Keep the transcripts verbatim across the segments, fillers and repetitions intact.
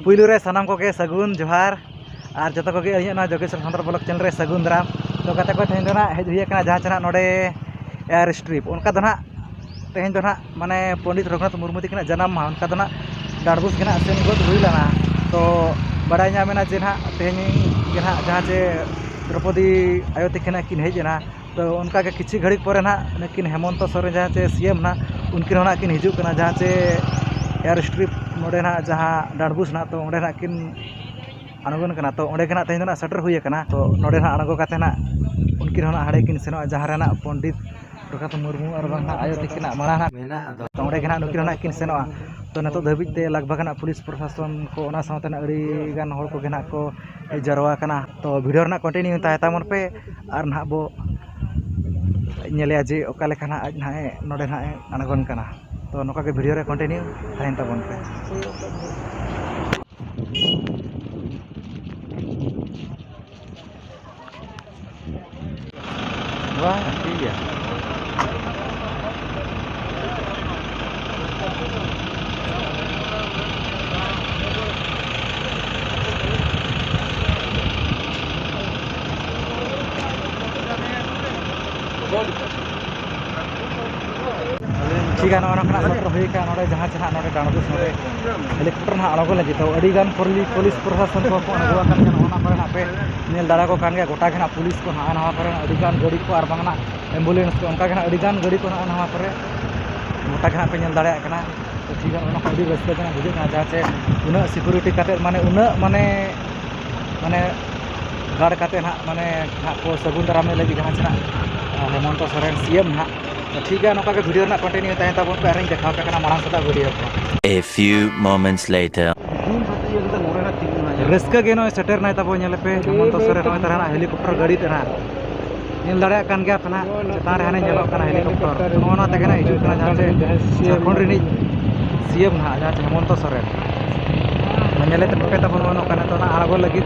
ᱯᱩᱭᱞᱩ ᱨᱮ ᱥᱟᱱᱟᱢ ᱠᱚᱜᱮ ᱥᱟᱹᱜᱩᱱ ᱡᱚᱦᱟᱨ, ᱟᱨ ᱡᱚᱛᱚ ᱠᱚᱜᱮ ᱟᱹᱞᱤᱧᱟᱜ ᱱᱚᱣᱟ ᱡᱳᱜᱮᱥ ᱥᱟᱱᱛᱟᱲ ᱵᱞᱚᱜ ᱪᱮᱱᱮᱞ ᱨᱮ ᱥᱟᱹᱜᱩᱱ ᱫᱟᱨᱟᱢ᱾ ᱛᱚ ᱜᱟᱛᱮ ᱠᱚ, ᱛᱮᱦᱮᱧ ᱫᱚ ᱱᱟᱦᱟᱜ ᱦᱮᱡ ᱦᱩᱭ ᱟᱠᱟᱱᱟ ᱡᱟᱦᱟᱸ ᱪᱮ ᱱᱟᱦᱟᱜ ᱱᱚᱰᱮ ᱮᱭᱟᱨ ᱥᱴᱨᱤᱯ, ᱚᱱᱠᱟ ᱫᱚ ᱱᱟᱦᱟᱜ ᱛᱮᱦᱮᱧ ᱫᱚ ᱱᱟᱦᱟᱜ ᱢᱟᱱᱮ ᱯᱚᱱᱰᱤᱛ ᱨᱚᱜᱷᱩᱱᱟᱛᱷ ᱢᱩᱨᱢᱩ ᱛᱟᱹᱠᱤᱱᱟᱜ ᱡᱟᱱᱟᱢ ᱢᱟᱦᱟ, ᱚᱱᱠᱟ ᱫᱚ ᱱᱟᱦᱟᱜ ᱰᱟᱸᱰᱵᱩᱥ ᱜᱮ ᱱᱟᱦᱟᱜ ᱥᱮᱱ ᱜᱚᱫ ᱦᱩᱭ ᱞᱮᱱᱟ᱾ ᱛᱚ ᱵᱟᱲᱟᱭ ᱧᱟᱢᱮᱱᱟ ᱡᱮ ᱱᱟᱦᱟᱜ ᱛᱮᱦᱮᱧ ᱜᱮ ᱱᱟᱦᱟᱜ ᱡᱟᱦᱟᱸ ᱪᱮ ᱫᱨᱚᱯᱚᱫᱤ ᱟᱭᱳ ᱛᱟᱹᱠᱤᱱ ᱱᱟᱦᱟᱜ ᱠᱤᱱ ᱦᱮᱡ ᱮᱱᱟ᱾ ᱛᱚ ᱚᱱᱠᱟ ᱜᱮ ᱠᱤᱪᱷᱩ ᱜᱷᱟᱹᱲᱤᱡ ᱯᱚᱨᱮ ᱱᱟᱦᱟᱜ ᱱᱩᱠᱤᱱ ᱦᱮᱢᱚᱱᱛᱚ ᱥᱚᱨᱮᱱ ᱡᱟᱦᱟᱸ ᱪᱮ ᱥᱤ ᱮᱢ ᱱᱟᱦᱟᱜ, ᱩᱱᱠᱤᱱ ᱦᱚᱸ ᱱᱟᱦᱟᱜ ᱠᱤᱱ ᱦᱤᱡᱩᱜ ᱠᱟᱱᱟ ᱡᱟᱦᱟᱸ ᱪᱮ ᱮᱭᱟᱨ ᱥᱴᱨᱤᱯ ᱱᱚᱰᱮ ᱱᱟᱦᱟᱜ ᱡᱟᱦᱟᱸ ᱰᱟᱸᱰᱵᱩᱥ ᱱᱟᱦᱟᱜ, ᱛᱚ ᱚᱸᱰᱮ ᱱᱟᱦᱟᱜ ᱠᱤᱱ ᱟᱬᱜᱚᱱ ᱠᱟᱱᱟ᱾ ᱛᱚ ᱚᱸᱰᱮ ᱜᱮ ᱱᱟᱦᱟᱜ ᱛᱮᱦᱮᱧ ᱫᱚ ᱱᱟᱦᱟᱜ ᱥᱮᱴᱮᱨ ᱦᱩᱭ ᱟᱠᱟᱱᱟ᱾ ᱛᱚ ᱱᱚᱰᱮ ᱱᱟᱦᱟᱜ ᱟᱬᱜᱚ ᱠᱟᱛᱮ ᱱᱟᱦᱟᱜ ᱩᱱᱠᱤᱱ ᱦᱚᱸ ᱱᱟᱦᱟᱜ ᱦᱟᱸᱰᱮ ᱠᱤᱱ ᱥᱮᱱᱚᱜᱼᱟ, ᱡᱟᱦᱟᱸ ᱨᱮ ᱱᱟᱦᱟᱜ ᱯᱚᱱᱰᱤᱛ ᱨᱚᱜᱷᱩᱱᱟᱛᱷ ᱢᱩᱨᱢᱩ ᱟᱨ ᱵᱟᱝ ᱱᱟᱦᱟᱜ ᱟᱭᱳ ᱛᱟᱹᱠᱤᱱᱟᱜ ᱢᱟᱲᱟᱝ ᱱᱟᱦᱟᱜ, ᱛᱚ ᱚᱸᱰᱮ ᱜᱮ ᱱᱟᱦᱟᱜ ᱱᱩᱠᱤᱱ ᱦᱚᱸ ᱱᱟᱦᱟᱜ ᱠᱤᱱ ᱥᱮᱱᱚᱜᱼᱟ᱾ ᱛᱚ ᱱᱤᱛᱚᱜ ᱫᱷᱟᱹᱵᱤᱡ ᱛᱮ ᱞᱟᱜᱽ ᱵᱷᱟᱜᱽ ᱱᱟᱦᱟᱜ ᱯᱩᱞᱤᱥ ᱯᱨᱚᱥᱟᱥᱚᱱ ᱠᱚ, ᱚᱱᱟ ᱥᱟᱶᱛᱮ ᱱᱟᱦᱟᱜ ᱟᱹᱰᱤ ᱜᱟᱱ ᱦᱚᱲ ᱠᱚᱜᱮ ᱱᱟᱦᱟᱜ ᱠᱚ ᱦᱮᱡ ᱡᱟᱨᱣᱟ ᱟᱠᱟᱱᱟ᱾ ᱛᱚ ᱵᱷᱤᱰᱤᱭᱳ ᱨᱮᱱᱟᱜ ᱠᱚᱱᱴᱤᱱᱤᱭᱩ ᱛᱟᱦᱮᱸ ᱛᱟᱵᱚᱱ ᱯᱮ, ᱟᱨ ᱱᱟᱦᱟᱜ ᱵᱚ ᱧᱮᱞᱮᱭᱟ ᱡᱮ ᱚᱠᱟ ᱞᱮᱠᱟ ᱱᱟᱦᱟᱜ ᱟᱡ ᱱᱟᱦᱟᱜ ᱮ ᱱᱚᱰᱮ ᱱᱟᱦᱟᱜ ᱮ ᱟᱬᱜᱚᱱ ᱠᱟᱱᱟ᱾ ᱛᱚ ᱱᱚᱝᱠᱟ ᱜᱮ ᱵᱷᱤᱰᱤᱭᱳ ᱨᱮ ᱠᱚᱱᱴᱤᱱᱤᱭᱩ ᱛᱟᱦᱮᱱ ᱛᱟᱵᱚᱱ ᱯᱮ᱾ ᱵᱟᱝ, ᱴᱷᱤᱠ ᱜᱮᱭᱟ᱾ ᱴᱷᱤᱠ ᱜᱮᱭᱟ, ᱱᱚᱜᱼᱚ ᱱᱚᱝᱠᱟᱱᱟᱜ ᱥᱚᱛᱨᱚ ᱦᱩᱭ ᱟᱠᱟᱱᱟ ᱱᱚᱰᱮ, ᱡᱟᱦᱟᱸ ᱪᱮ ᱱᱟᱦᱟᱜ ᱱᱚᱰᱮ ᱰᱟᱸᱰᱵᱩᱥ ᱱᱚᱰᱮ ᱦᱮᱞᱤᱠᱚᱯᱴᱟᱨ ᱱᱟᱦᱟᱜ ᱟᱬᱜᱚ ᱞᱟᱹᱜᱤᱫ᱾ ᱛᱚ ᱟᱹᱰᱤ ᱜᱟᱱ ᱯᱩᱞᱤ-, ᱯᱩᱞᱤᱥ ᱯᱨᱚᱥᱟᱥᱚᱱ ᱠᱚ ᱠᱚ ᱟᱬᱜᱚ ᱟᱠᱟᱱ ᱜᱮᱭᱟ ᱱᱚᱜᱼᱚ ᱱᱚᱣᱟ ᱠᱚᱨᱮ ᱱᱟᱦᱟᱜ ᱯᱮ ᱧᱮᱞ ᱫᱟᱲᱮ ᱠᱚ ᱠᱟᱱ ᱜᱮᱭᱟ᱾ ᱜᱚᱴᱟ ᱜᱮ ᱱᱟᱦᱟᱜ ᱯᱩᱞᱤᱥ ᱠᱚ ᱱᱟᱦᱟᱜ ᱱᱚᱣᱟ ᱠᱚᱨᱮ ᱟᱹᱰᱤ ᱜᱟᱱ ᱜᱟᱹᱰᱤ ᱠᱚ ᱟᱨ ᱵᱟᱝ ᱱᱟᱦᱟᱜ ᱮᱢᱵᱩᱞᱮᱱᱥ ᱠᱚ, ᱚᱱᱠᱟ ᱜᱮ ᱱᱟᱦᱟᱜ ᱟᱹᱰᱤ ᱜᱟᱱ ᱜᱟᱹᱰᱤ ᱠᱚ ᱱᱟᱦᱟᱜ ᱱᱚᱣᱟ ᱠᱚᱨᱮ ᱜᱚᱴᱟ ᱜᱮ ᱱᱟᱦᱟᱜ ᱯᱮ ᱧᱮᱞ ᱫᱟᱲᱮᱭᱟᱜ ᱠᱟᱱᱟ᱾ ᱛᱚ ᱴᱷᱤᱠ ᱜᱮᱭᱟ, ᱚᱱᱟ ᱠᱚ ᱟᱹᱰᱤ ᱨᱟᱹᱥᱠᱟᱹ ᱡᱚᱱᱚᱠ ᱵᱩᱡᱷᱟᱹᱜ ᱠᱟᱱᱟ, ᱡᱟᱦᱟᱸ ᱪᱮ ᱩᱱᱟᱹᱜ ᱥᱤᱠᱩᱨᱤᱴᱤ ᱠᱟᱛᱮᱫ, ᱢᱟᱱᱮ ᱩᱱᱟᱹᱜ ᱢᱟᱱᱮ, ᱢᱟᱱᱮ ᱜᱟᱲ ᱠᱟᱛᱮᱫ ᱱᱟᱦᱟᱜ, ᱢᱟᱱᱮ ᱱᱟᱦᱟᱜ ᱠᱚ ᱥᱟᱹᱜᱩᱱ ᱫᱟᱨᱟᱢᱮ ᱞᱟᱹᱜᱤᱫ ᱡᱟᱦᱟᱸ ᱪᱮ ᱱᱟᱦᱟᱜ ᱦᱮᱢᱚᱱᱛᱚ ᱥᱚᱨᱮᱱ ᱥᱤ ᱮᱢ ᱱᱟᱦᱟᱜ᱾ ᱛᱚ ᱴᱷᱤᱠ ᱜᱮᱭᱟ, ᱱᱚᱝᱠᱟ ᱜᱮ ᱵᱷᱤᱰᱤᱭᱳ ᱨᱮᱱᱟᱜ ᱠᱚᱱᱴᱤᱱᱤᱭᱩ ᱛᱟᱦᱮᱱ ᱛᱟᱵᱚᱱ ᱯᱮ, ᱟᱨᱤᱧ ᱫᱮᱠᱷᱟᱣ ᱟᱯᱮ ᱠᱟᱱᱟ ᱢᱟᱲᱟᱝ ᱥᱮᱫᱟᱜ ᱵᱷᱤᱰᱤᱭᱳ ᱠᱚ᱾ A few moments later. ᱨᱟᱹᱥᱠᱟᱹ ᱜᱮ ᱱᱚᱜᱼᱚᱭ ᱥᱮᱴᱮᱨ ᱱᱟᱭ ᱛᱟᱵᱚ, ᱧᱮᱞ ᱯᱮ ᱦᱮᱢᱚᱱᱛᱚ ᱥᱚᱨᱮᱱ ᱱᱚᱜᱼᱚᱭ ᱛᱟᱦᱮᱱᱟ ᱦᱮᱞᱤᱠᱚᱯᱴᱟᱨ ᱜᱟᱹᱰᱤ ᱛᱮ ᱱᱟᱦᱟᱜ᱾ ᱧᱮᱞ ᱫᱟᱲᱮᱭᱟᱜ ᱠᱟᱱ ᱜᱮᱭᱟ ᱯᱮ ᱱᱟᱦᱟᱜ, ᱪᱮᱛᱟᱱ ᱨᱮ ᱦᱟᱱᱮ ᱧᱮᱞᱚᱜ ᱠᱟᱱᱟ ᱦᱮᱞᱤᱠᱚᱯᱴᱟᱨ᱾ ᱱᱚᱜᱼᱚ ᱱᱚᱣᱟ ᱛᱮᱜᱮ ᱱᱟᱦᱟᱜ ᱦᱤᱡᱩᱜ ᱠᱟᱱᱟ ᱡᱟᱦᱟᱸ ᱪᱮ ᱡᱷᱟᱲᱠᱷᱚᱸᱰ ᱨᱤᱱᱤᱡ ᱥᱤ ᱮᱢ ᱱᱟᱦᱟᱜ, ᱡᱟᱦᱟᱸ ᱪᱮ ᱦᱮᱢᱚᱱᱛᱚ ᱥᱚᱨᱮᱱ᱾ ᱧᱮᱞᱮ ᱛᱟᱯᱮ ᱛᱟᱵᱚᱱ ᱱᱚᱜᱼᱚ ᱱᱚᱝᱠᱟ ᱱᱤᱛᱚᱜ ᱱᱟᱦᱟᱜ ᱟᱬᱜᱚ ᱞᱟᱹᱜᱤᱫ᱾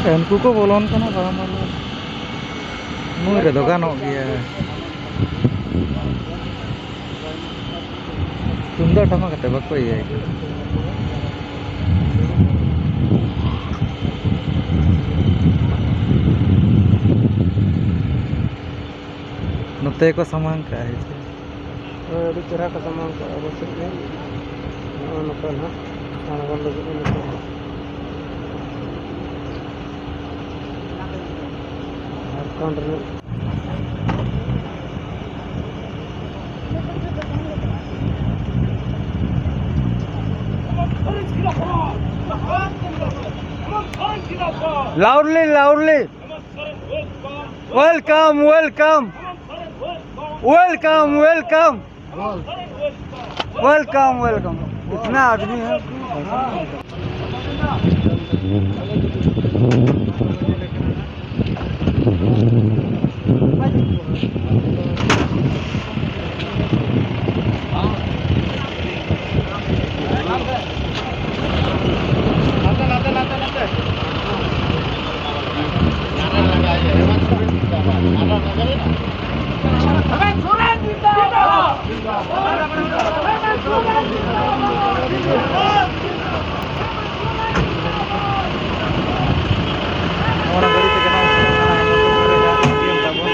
ᱩᱱᱠᱩ ᱠᱚ ᱵᱚᱞᱚᱱ ᱠᱟᱱᱟ ᱵᱟᱝ ᱢᱟ᱾ ᱱᱩᱭ ᱨᱮᱫᱚ ᱜᱟᱱᱚᱜ ᱜᱮᱭᱟ᱾ ᱛᱩᱢᱫᱟᱜ ᱴᱟᱢᱟᱠ ᱟᱛᱮ ᱵᱟᱠᱚ ᱤᱭᱟᱹᱭ ᱠᱟᱱᱟ᱾ ᱱᱚᱛᱮ ᱠᱚ ᱥᱟᱢᱟᱝ ᱠᱟᱜᱼᱟ, ᱦᱮᱸ ᱥᱮ? ᱦᱳᱭ, ᱟᱹᱰᱤ ᱪᱮᱦᱨᱟ ᱠᱚ ᱥᱟᱢᱟᱝ ᱠᱟᱜᱼᱟ ᱟᱵᱚ ᱥᱮᱫ ᱨᱮ᱾ ᱱᱚᱜᱼᱚ ᱱᱚᱝᱠᱟ ᱱᱟᱦᱟᱜ ᱟᱬᱜᱚᱱ ᱞᱟᱹᱜᱤᱫ ᱱᱤᱛᱚᱜ ᱫᱚ᱾ ᱡᱷᱟᱲᱠᱷᱚᱸᱰ ᱨᱤᱱᱤᱡ Loudly, loudly. Welcome, welcome. Welcome, welcome. Welcome, welcome. इतना आदमी है। ᱚᱱᱟ ᱜᱟᱹᱰᱤ ᱛᱮᱜᱮ ᱱᱟᱜ ᱥᱮᱱᱚᱜ ᱠᱟᱱᱟ, ᱦᱮᱢᱚᱱᱛᱚ ᱥᱚᱨᱮᱱᱟᱜ ᱧᱩᱛᱩᱢ ᱛᱟᱵᱚᱱ᱾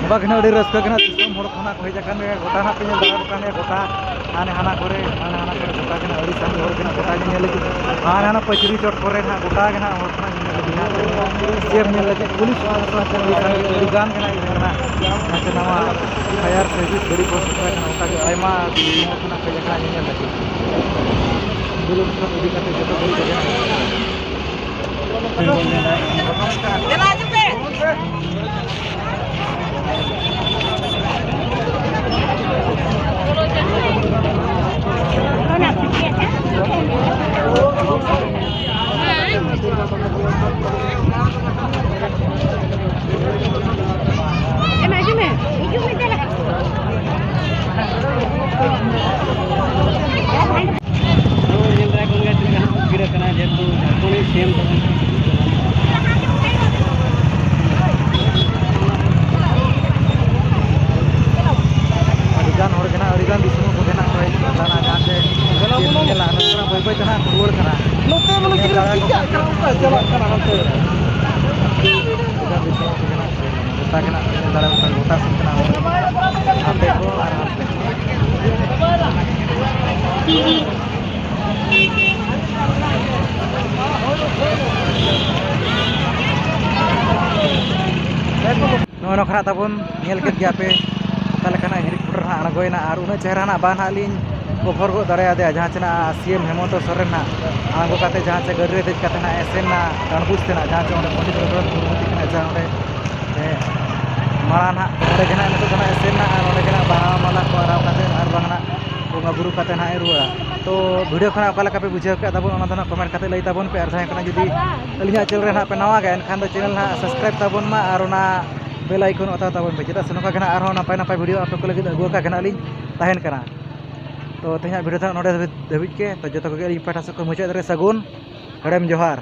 ᱚᱱᱠᱟ ᱜᱮ ᱱᱟᱜ ᱟᱹᱰᱤ ᱨᱟᱹᱥᱠᱟᱹ ᱜᱮ ᱱᱟᱜ ᱫᱤᱥᱚᱢ ᱦᱚᱲ ᱠᱷᱚᱱᱟᱜ ᱠᱚ ᱦᱮᱡ ᱟᱠᱟᱱ ᱜᱮᱭᱟ, ᱜᱚᱴᱟ ᱱᱟᱜ ᱯᱮ ᱧᱮᱞ ᱫᱟᱲᱮᱭᱟᱠᱚ ᱠᱟᱱ ᱜᱮᱭᱟ, ᱜᱚᱴᱟ ᱦᱟᱱᱮ ᱦᱟᱱᱟ ᱠᱚᱨᱮ, ᱦᱟᱱᱮ ᱦᱟᱱᱟ ᱠᱚᱨᱮ ᱜᱚᱴᱟ ᱜᱮ ᱱᱟᱜ ᱟᱹᱰᱤ ᱥᱟᱸᱜᱮ ᱦᱚᱲ ᱜᱮ ᱱᱟᱜ ᱜᱚᱴᱟ ᱜᱮ ᱧᱮᱞ ᱞᱟᱹᱜᱤᱫ, ᱦᱟᱱᱮ ᱦᱟᱱᱟ ᱯᱟᱹᱪᱨᱤ ᱪᱚᱴ ᱠᱚᱨᱮ ᱱᱟᱜ ᱜᱚᱴᱟ ᱜᱮ ᱱᱟᱜ ᱦᱚᱲ ᱠᱷᱚᱱᱟᱜ ᱧᱮᱞ ᱞᱟᱹᱜᱤᱫ ᱱᱟᱜ ᱥᱮᱢ ᱧᱮᱞ ᱞᱟᱹᱜᱤᱫ ᱯᱩᱞᱤᱥ ᱥᱟᱶ ᱥᱟᱶᱛᱮ ᱟᱹᱰᱤ ᱥᱟᱸᱜᱮ ᱟᱹᱰᱤ ᱜᱟᱱ ᱜᱮ ᱱᱟᱜ ᱤᱭᱟᱹ ᱠᱟᱱᱟ᱾ ᱱᱟᱛᱮ ᱱᱟᱣᱟ ᱯᱷᱟᱭᱟᱨ ᱥᱟᱨᱵᱷᱤᱥ ᱜᱟᱹᱰᱤ ᱠᱚ ᱥᱮᱴᱮᱨ ᱟᱠᱟᱱᱟ, ᱚᱱᱠᱟ ᱜᱮ ᱟᱭᱢᱟ ᱦᱚᱲ ᱠᱷᱚᱱᱟᱜ ᱠᱚ ᱦᱮᱡ ᱟᱠᱟᱱᱟ ᱧᱮᱧᱮᱞ ᱞᱟᱹᱜᱤᱫ᱾ ᱟᱢᱵᱩᱞᱮᱱᱥ ᱠᱷᱚᱱ ᱤᱫᱤ ᱠᱟᱛᱮ ᱡᱚᱛᱚ ᱜᱟᱹᱰᱤ ᱠᱚᱜᱮ ᱱᱟᱜ ᱜᱚᱴᱟ ᱜᱮ ᱱᱟᱜ ᱫᱟᱲᱮ ᱠᱚ ᱜᱚᱴᱟ ᱥᱮᱫ ᱠᱟᱱᱟ᱾ ᱦᱟᱱᱛᱮ ᱠᱚ ᱟᱨ ᱦᱟᱱᱛᱮ᱾ ᱱᱚᱜᱼᱚ ᱱᱚᱝᱠᱟ ᱱᱟᱜ ᱛᱟᱵᱚᱱ ᱧᱮᱞ ᱠᱮᱫ ᱜᱮᱭᱟ ᱯᱮ, ᱚᱠᱟ ᱞᱮᱠᱟᱱᱟᱜ helicopter ᱦᱟᱸᱜ ᱟᱬᱜᱚᱭᱮᱱᱟ᱾ ᱟᱨ ᱩᱱᱟᱹᱜ ᱪᱮᱦᱨᱟ ᱱᱟᱜ ᱵᱟᱝ ᱦᱟᱸᱜ ᱞᱤᱧ cover ᱜᱚᱫ ᱫᱟᱲᱮᱭᱟᱫᱮᱭᱟ, ᱡᱟᱦᱟᱸ ᱪᱮ ᱱᱟᱜ CM ᱦᱮᱢᱚᱱᱛᱚ ᱥᱚᱨᱮᱱ ᱱᱟᱜ ᱟᱬᱜᱚ ᱠᱟᱛᱮ ᱡᱟᱦᱟᱸ ᱪᱮ ᱜᱟᱹᱰᱤ ᱨᱮ ᱫᱮᱡ ᱠᱟᱛᱮ ᱱᱟᱜ ᱮ ᱥᱮᱱ ᱱᱟ ᱰᱟᱸᱰᱵᱩᱡ ᱛᱮ ᱱᱟᱜ, ᱡᱟᱦᱟᱸ ᱪᱮ ᱚᱸᱰᱮ ᱯᱚᱱᱰᱤᱛ ᱨᱚᱜᱷᱩᱱᱟᱛᱷ ᱢᱩᱨᱢᱩ ᱛᱤᱠᱤᱱᱟᱜ ᱡᱟᱦᱟᱸ ᱚᱸᱰᱮ, ᱮ, ᱢᱟᱲᱟᱝ ᱱᱟᱜ ᱚᱸᱰᱮ ᱜᱮ ᱱᱟᱜ ᱱᱤᱛᱚᱜ ᱫᱚ ᱱᱟᱜ ᱮ ᱥᱮᱱ ᱱᱟ ᱟᱨ ᱚᱸᱰᱮ ᱜᱮ ᱱᱟᱜ ᱵᱟᱦᱟ ᱢᱟᱞᱟ ᱠᱚ ᱟᱨᱟᱣ ᱠᱟᱛᱮ ᱟᱨ ᱵᱟᱝ ᱱᱟᱜ ᱵᱚᱸᱜᱟ ᱵᱩᱨᱩ ᱠᱟᱛᱮ ᱱᱟᱜ ᱮ ᱨᱩᱣᱟᱹᱲᱟ᱾ ᱛᱚ video ᱠᱷᱚᱱᱟᱜ ᱚᱠᱟ ᱞᱮᱠᱟ ᱯᱮ ᱵᱩᱡᱷᱟᱹᱣ ᱠᱮᱫ ᱛᱟᱵᱚᱱ, ᱚᱱᱟ ᱫᱚ ᱱᱟᱜ comment ᱠᱟᱛᱮ ᱞᱟᱹᱭ ᱛᱟᱵᱚᱱ ᱯᱮ᱾ ᱟᱨ ᱡᱟᱦᱟᱸᱭ ᱠᱷᱚᱱᱟᱜ ᱡᱩᱫᱤ ᱟᱹᱞᱤᱧᱟᱜ channel ᱨᱮ ᱱᱟᱜ ᱯᱮ ᱱᱟᱣᱟ ᱜᱮᱭᱟ, ᱮᱱᱠᱷᱟᱱ ᱫᱚ channel ᱱᱟᱜ subscribe ᱛᱟᱵᱚᱱ ᱢᱟ ᱟᱨ ᱚᱱᱟ bell icon ᱚᱛᱟᱣ ᱛᱟᱵᱚᱱ ᱯᱮ᱾ ᱪᱮᱫᱟᱜ ᱥᱮ ᱱᱚᱝᱠᱟ ᱜᱮ ᱱᱟᱜ ᱟᱨᱦᱚᱸ ᱱᱟᱯᱟᱭ ᱱᱟᱯᱟᱭ video ᱟᱯᱮ ᱠᱚ ᱞᱟᱹᱜᱤᱫ ᱟᱹᱜᱩ ᱟᱠᱟ ᱜᱮ ᱱᱟᱜ ᱞᱤᱧ ᱛᱟᱦᱮᱱ ᱠᱟᱱᱟ᱾ ᱛᱚ ᱛᱮᱦᱮᱧᱟᱜ video ᱫᱚ ᱱᱚᱰᱮ ᱫᱷᱟᱹᱵᱤᱡ ᱜᱮ᱾ ᱛᱚ ᱡᱚᱛᱚ ᱠᱚᱜᱮ ᱟᱹᱞᱤᱧ ᱯᱟᱦᱴᱟ ᱥᱮᱫ ᱠᱷᱚᱱ ᱢᱩᱪᱟᱹᱫ ᱨᱮ ᱥᱟᱹᱜᱩᱱ ᱦᱮᱲᱮᱢ ᱡᱚᱦᱟᱨ᱾